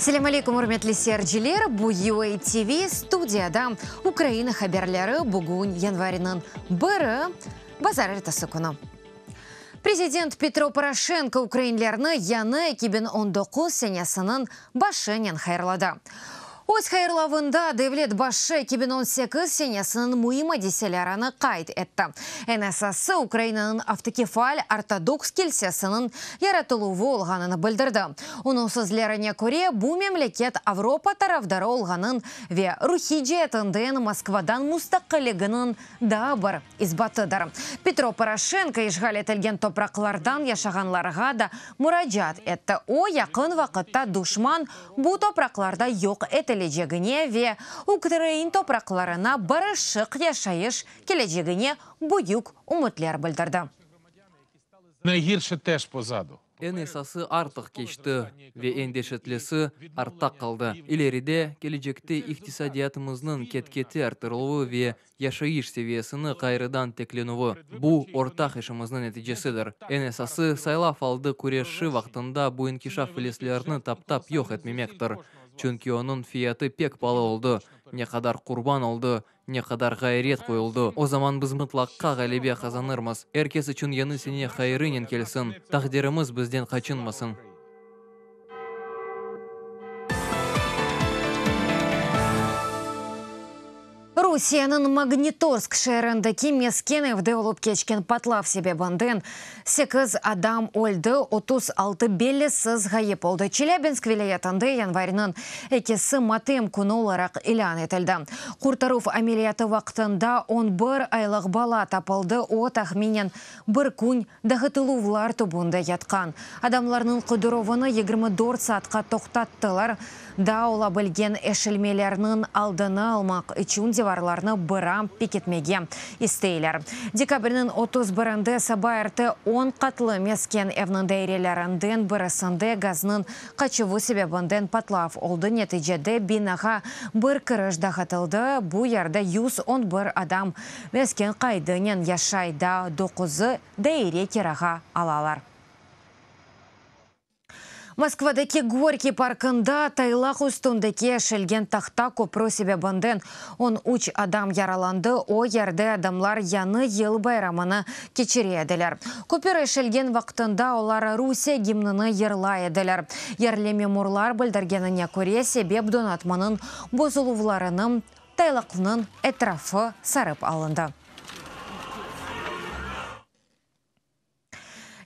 Selâm aleyküm, ürmetli seyirciler! Bu UA TV, studiyada Ukraina haberleri, bugün yanvarniñ biri, bazarertesi künü. Prezident Petro Poroşenko ukrainlerni yañı 2019 senesiniñ başınen hayırladı. Öz hayırlavında devlet başı 2018 senesiniñ müim adiselerini qayd etti. Eñ esası, Ukrainanıñ avtokefal Ortodoks kilsesiniñ yaratıluvı olğanını bildirdi. Onıñ sözlerine köre, bu memleket Avropa tarafdarı olğanıñ ve ruhiy ceetinden Moskvadan mustaqilliginiñ daa bir isbatıdır. Petro Poroşenko işğal etilgen topraqlardan yaşağanlarğa da muracaat etti. O, yaqın vaqıtta duşman bu topraqlarda yoq etilecegine ve ukrain topraqlarına barışıq yaşayış kelecegine büyük ümütler bildirdi. Naygirşe teş pozadu. Eñ esası artıq keçti ve eñ deşetlisi artta qaldı. İleride, kelecekte iqtisadiyatımıznıñ ket-kete arttırıluvı ve yaşayış seviyesini ğayrıdan tiklenüvi, bu, ortaq işimizniñ neticesidir. Eñ esası, saylav aldı küreşi vaqtında bu inkişaf filislerini taptap yoq etmemektir, çünki onıñ fiyatı pek palı oldı, ne qadar qurban oldı, Ne qadar ğayret qoyuldı! O zaman biz mıtlaqqa ğalebe qazanırmız. Er kes içün yañı sene hayırınen kelsin, taqdirimiz bizden qaçınmasın! Rusiyeniñ Magnitoğorsk şeerindeki mesken evde olıp keçken patlav sebebinden sekiz adam öldi, 36 bellisiz ğayıp oldı. Çelâbinsk vilâyetinde yanvarniñ ekisi matem künü olaraq ilân etildi. Qurtaruv ameliyatı vaqtında on bir aylıq bala tapıldı, o, tahminen bir kün dağıtıluvlar tübünde yatqan. Adamlarnıñ qıdıruvını 24 saatqa toqtattılar. Daa ola bilgen eşilmelerniñ aldını almaq içün divarlarnı bira pekitmege isteyler. Dekabrniñ 31-inde saba erte on qatlı mesken evniñ dairelerinden birisinde gaznıñ qaçuvı sebebinden patlav oldı, neticede binağa bir kiriş dağıtıldı, bu yerde 111 adam mesken qaydınen yaşay, daa doquzı daire kirağa alalar. Moskvadaki Gorkiy parkında taylaq üstündeki eşilgen tahta köprü sebebinden 13 adam yaralandı, o yerde adamlar Yañı yıl bayramını keçire ediler. Köpür eşilgen vaqtında olar Rusiye gimnini yırlay ediler. Yerli memurlar bildirgenine köre, sebep donatmanıñ bozuluvlarını taylaqnıñ etrafı sarıp alındı.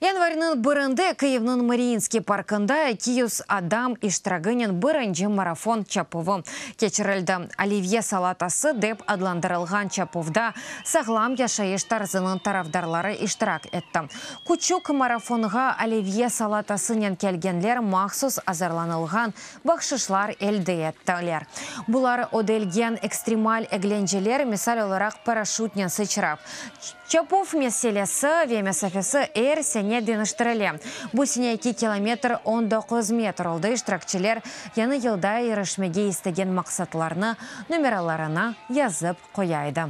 Yanvarniñ birinde Kyivniñ Mariinskiy parkında 200 adam iştiragınen birinci marafon çapuvı keçirildi. Olivye salatası dep adlandırılğan çapuvda sağlam yaşayış tarzınıñ tarafdarları iştirak etti. Küçük marafonğa olivye salatasınen kelgenler mahsus azırlanılğan bahşışlar elde ettiler. Bular ödelgen ekstremal eglenceler, misal olaraq paraşütnen sıçrav. Çapuv meselesi ve mesafesi er sene deñiştirile. Bu sene eki kilometr 19 metr oldı. İştirakçiler yañı yılda irişmege istegen maqsatlarını nomeralarına yazıp qoya edi.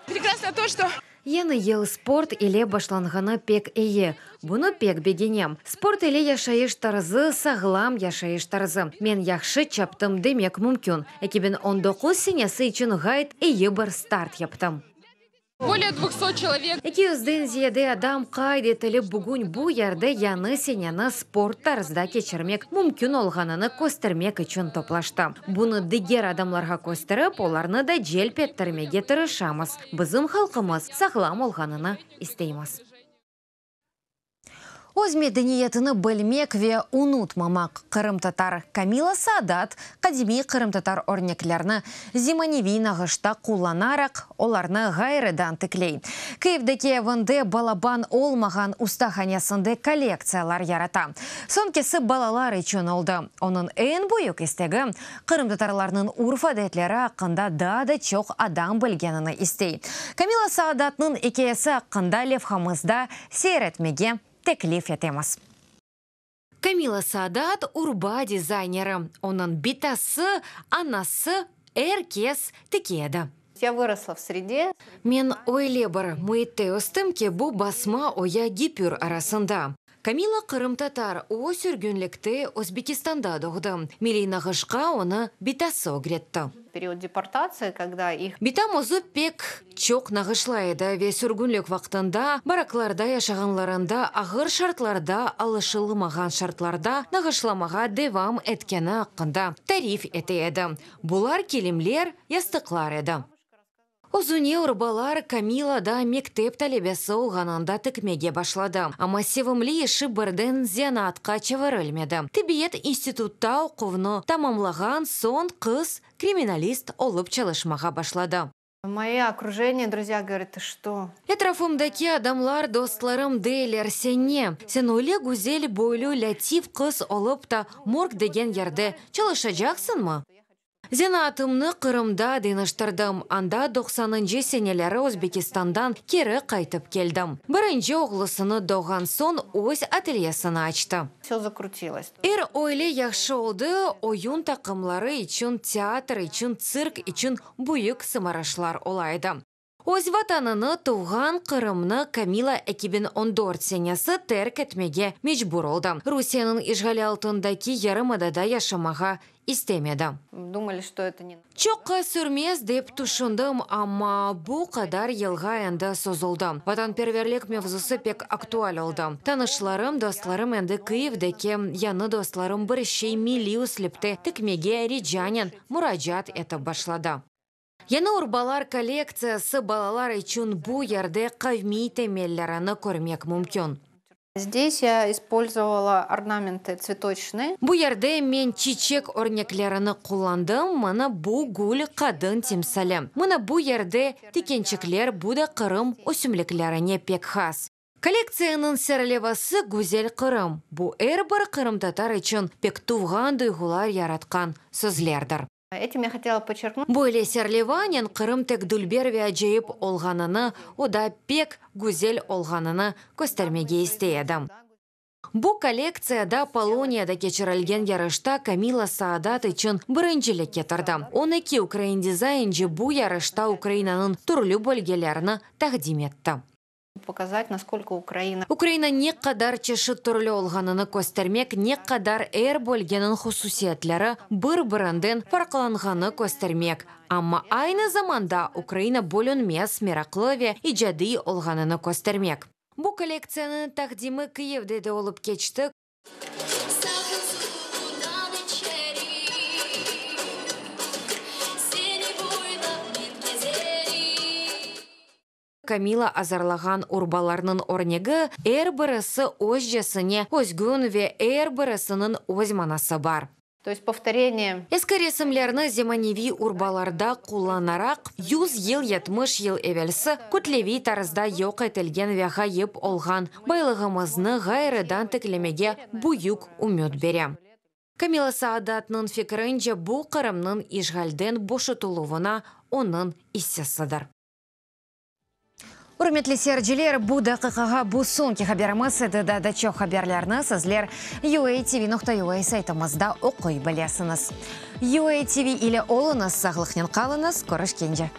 Прекрасно то, что Yañı yıl sport ile başlanğanı pek eyi. Bunı pek begenem. Sport ile yaşayış tarzı, sağlam yaşayış tarzı. Men yahşı çaptım demek mümkün. 2019 senesi içün ğayet eyi bir start yaptım. Более 200 человек. 200-den ziyade adam qayd etilip, bugün bu yerde yañı seneni sport tarzda keçirmek mümkün olğanını köstermek içün toplaştı. Bunı diger adamlarğa kösterip, olarnı da celp ettirmege tırışamız. Bizim halqımız sağlam olğanını isteymiz. Öz medeniyetini bilmek ve unutmamaq. Qırımtatar Kamila Saadat qadimiy qırımtatar örneklerini zemaneviy nağışta qullanaraq olarnı ğayrıdan tikley. Kyivdeki evinde balaban olmağan ustahanesinde kollektsiyalar yarata. Soñkisi balalar içün oldı. Onıñ eñ büyük istegi qırımtatarlarnıñ urf-adetleri aqqında daa da çoq adam bilgenini istey. Kamila Saadatnıñ ikâyesi aqqında levhamızda seyir etmege teklif etemiz. Kamila Saadat urba dizayneri. Onıñ bitası, anası er kes tike edi. Я выросла в среде. Men öyle bir müitte östim ki, bu basma oya gipür arasında. Kamila qırımtatar, o sürgünlikte Özbekistanda doğdı. Milliy nağışqa onı bitası ögretti. Период deportaции, когда их Bitam özü pek çoq nağışlay edi ve sürgünlik vaqtında baraklarda yaşağanlarında ağır şartlarda, alışılmağan şartlarda nağışlamağa devam etkeni aqqında tarif ete edi. Bular kilimler, yastıqlar edi. Özüne urbalar Kamila daa mektep talebesi olğanında tikmege başladı. Amma sevimli işi birden zenaatqa çevirilmedi. Tibbiyet institutta oquvnı tamamlağan soñ qız kriminalist olıp çalışmağa başladı. Мои окружение, друзья говорят, ты что? Etrafımdaki adamlar, dostlarım deyler, Sen ne? Sen öyle güzel boylu, lâtif qız olıp ta morg degen yerde çalışacaqsıñmı? Zenaatımnı Qırımda deñiştirdim. Anda doqsanıncı seneleri Özbekistandan keri qaytıp keldim. Birinci oğlusını doğğan soñ öz atelyesini açtı. Все закрутилось. Er öyle yahşı oldı, oyun taqımları içün, teatr içün, tsirk içün büyük sımarışlar ola edi. Öz vatanını, tuvğan Qırımnı Kamila 2014 senesi terk etmege mecbur oldı. Rusiyeniñ işğali altındaki yarımadada yaşamağa istemedi. Думали, что это не... Çoqqa sürmez dep tüşündim, amma bu qadar yılğa endi sozuldı. Vatanperverlik mevzusı pek aktual oldı. Tanışlarım, dostlarım endi Kyivdeki yañı dostlarım bir şey milliy üslüpte tikmege ricanen muracaat etip başladı. Yañı urbalar kollektsiyası balalar içün bu yerde qavmiy temellerini körmek mümkün. Здесь я использовала орнаменты цветочные. Bu yerde men çiçek örneklerini qullandım, mına bu gül qadın timsali. Mına bu yerde tikençikler, bu da Qırım ösümliklerine pek has. Kollektsiyanıñ serlevası Güzel Qırım. Bu er bir qırımtatar içün pek tuvğan duyğular yaratqan sözlerdir. Этим я хотела подчеркнуть, Böyle serlevanen Qırım tek dülber ve acayip olğanını, o da pek güzel olğanını köstermege istey edim. Bu kollektsiyada Poloniyada keçirilgen yarışta Kamila Saadat içün birincilik ketirdi. 12 ukrain dizaynci bu yarışta Ukrainanıñ türlü bölgelerini taqdim etti. показать, насколько Украина Ukraina ne qadar çeşit türlü olğanını köstermek, ne qadar er bölgeniñ hususiyetleri bir-birinden farqlanğanı köstermek. Amma aynı zamanda Ukraina bölünmez, meraqlı ve icadiy olğanını köstermek. Bu kollektsiyanıñ taqdimi Kyivde de olıp keçti. Sağ içerim, Seni boylap men kezerim. Kamila azırlağan urbalarnıñ örnegi er birisi özcesine özgün ve er birisiniñ öz manası bar. То есть повторение Eski resimlerni zemaneviy urbalarda qullanaraq, 100 yıl, 70 yıl evelsi kütleviy tarzda yoq etilgen ve ğayıp olğan baylığımıznı ğayrıdan tiklemege büyük ümüt bere. Kamila Saadatnıñ fikrince bu Qırımnıñ işğalden boşatıluvına onıñ issesidir. Ürmetli seyirciler, bu daqiqağa bu soñki haberimiz edi. Daa da çoq haberlerni sizler uatv.ua saytımızda oquy bilesiñiz. UATV ile oluñız, sağlıqnen qalıñız, körüşkence.